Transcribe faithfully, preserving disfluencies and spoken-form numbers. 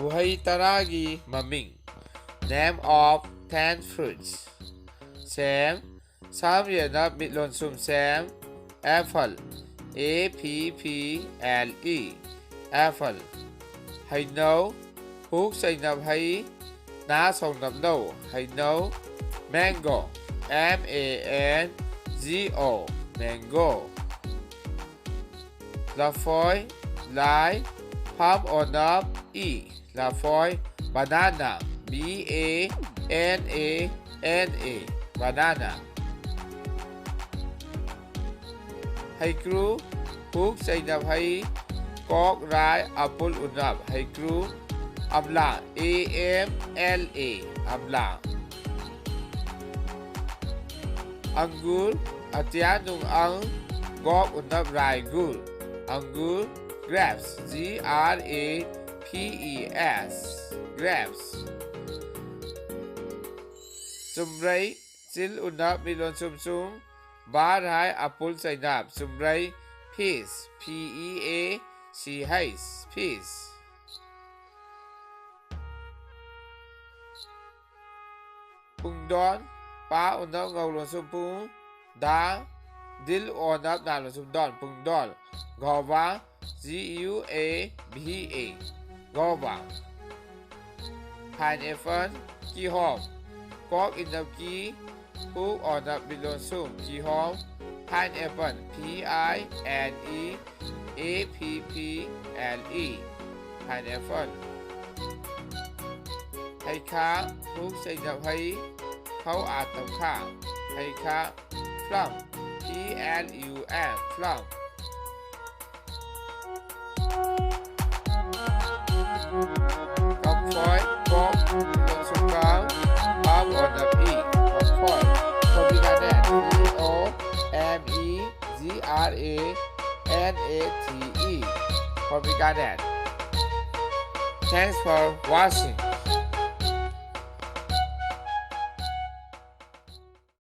ꯎꯍꯩ ꯇꯔꯥꯒꯤ ꯃꯃꯤꯡ꯫ Name of ten fruits. ꯁꯦꯝ, ꯁꯝ ꯌꯦꯅꯞ ꯃꯤꯠꯂꯣꯟꯁꯨꯝ ꯁꯦꯝ꯫ Apple, A P P L E, apple. ꯍꯩꯅꯧ, ꯍꯨꯛ ꯆꯩꯅꯞ ꯍꯩ, ꯅꯥ ꯁꯧꯅꯞꯅꯧ, ꯍꯩꯅꯧ꯫ Mango, M A N G O, mango. ꯂꯐꯣꯏ, ꯂꯥꯏ, ꯐꯝ ꯑꯣꯅꯞ ꯏ, ꯂꯐꯣꯏ꯫ Banana, B A N A N A, banana. ꯍꯩꯀ꯭ꯔꯨ, ꯍꯨꯛ ꯆꯩꯅꯞ ꯍꯩ, ꯀꯣꯛ ꯔꯥꯏ ꯑꯄꯨꯜ ꯎꯅꯞ, ꯍꯩꯀ꯭ꯔꯨ꯫ ꯑꯝꯂꯥ, A M L A, ꯑꯝꯂꯥ꯫ ꯑꯪꯒꯨꯔ, ꯑꯇꯤꯌꯥ ꯅꯨꯡ ꯑꯪ, ꯒꯣꯛ ꯎꯅꯞ ꯔꯥꯏ ꯒꯨꯔ, ꯑꯪꯒꯨꯔ꯫ Grapes, G R A P E S, grapes. ꯆꯨꯝꯕ꯭ꯔꯩ, ꯆꯤꯜ ꯎꯅꯞ ꯃꯤꯠꯂꯣꯟꯁꯨꯝ ꯆꯨꯝ, ꯕꯥ ꯔꯥꯏ ꯑꯄꯨꯜ ꯆꯩꯅꯞ, ꯆꯨꯝꯕ꯭ꯔꯩ꯫ Peach, P E A C H, peach. ꯄꯨꯡꯗꯣꯟ, ꯄꯥ ꯎꯅꯞ ꯉꯧ ꯂꯣꯟꯁꯨꯝ ꯄꯨꯡ, ꯗꯥ, ꯗꯤꯜ ꯑꯣꯅꯞ ꯅꯥ ꯂꯣꯟꯁꯨꯝ ꯗꯣꯟ, ꯄꯨꯡꯗꯣꯟ꯫ Guava, G U A V A, guava. Pineapple, ꯀꯤꯍꯣꯝ꯫ ꯀꯣꯛ ꯏꯅꯞ ꯀꯤ, ꯍꯨꯛ ꯑꯣꯅꯞ ꯃꯤꯠꯂꯣꯟꯁꯨꯝ, ꯀꯤꯍꯣꯝ꯫ Pineapple, P I N E A P P L E, pineapple. ꯍꯩꯈꯥ, ꯍꯨꯛ ꯆꯩꯅꯞ ꯍꯩ, ꯈꯧ ꯑꯥ ꯇꯞ ꯈꯥ, ꯍꯩꯈꯥ꯫ Plum, P L U M, plum. ꯀꯝꯐꯣꯏ, ꯀꯣꯛ ꯏꯅꯞ ꯁꯨꯝ ꯀꯝ, ꯐꯝ ꯑꯣꯅꯞ E, ꯀꯝꯐꯣꯏ꯫ Pomegranate, P O M E G R A N A T E, pomegranate. Thanks for watching.